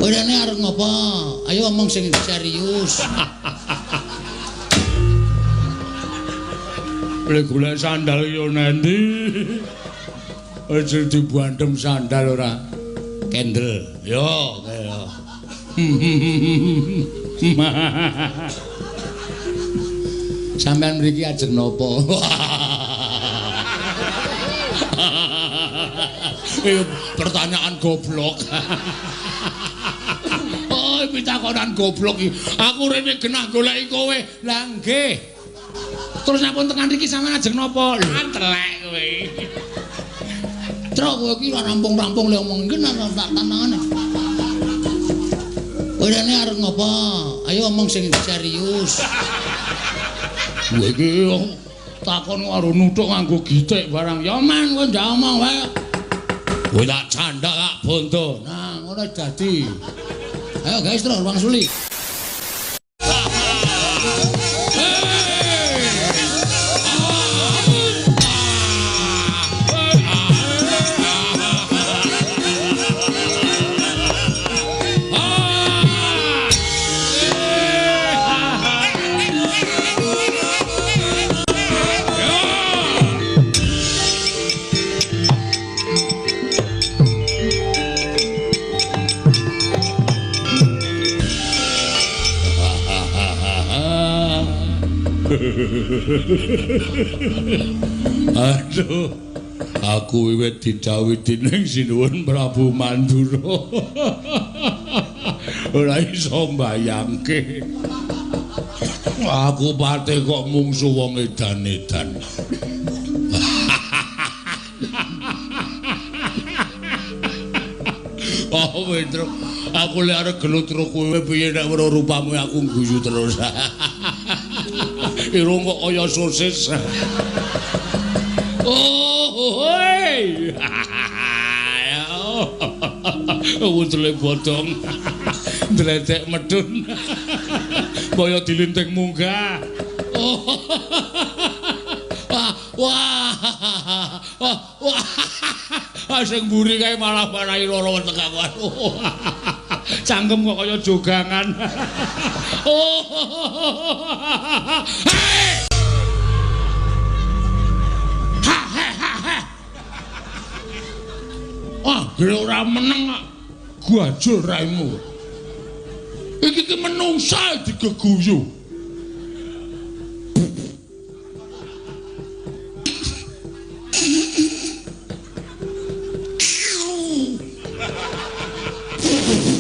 Kowe rene arep ngopo? Ayo omong sing serius. Lek golek sandal yo nendi? Aja dibandem sandal ora. Kendel. Yo, kaya. Sampeyan mriki ajeng napa? Pertanyaan goblok. Oh, pitakonan goblok iki. Aku rene genah goleki kowe. Lah nggih. Terus napa tekan mriki sampeyan ajeng napa? Lho, telek kowe. Truk kowe iki ora rampung-rampung le omong iki tak tantangane. Kowe rene arep ngopo? Ayo omong sing serius. Kowe iki takon karo nuthuk nganggo gitik barang. Ya man kowe ndak omong wae. Kowe tak candak tak bondo. Nah, ngono dadi. Ayo guys terus wangsuli. Aduh, aku wiwit didhawuhi dening Sinuwun Prabu Mandura. Ora iso mbayangke. Aku pate kok mungsu wong edan-edan. Oh, Wendro, aku lek arep gelut karo kowe piye nek weruh rupamu aku guyu terus. Irung kok kaya sosis. Oh, hoi. Wudele bodong. Ndledek medun. Kaya dilinting munggah. Oh. Wah, wah. Wah. Sing mburi kae malah marai lara weteng aku. Cangkem kok kaya jogangan. Oh. Hei! Ha ha ha ha. Wah, gere ora meneng kok. Gajul raimu. Iki ki menungsa digeguyu.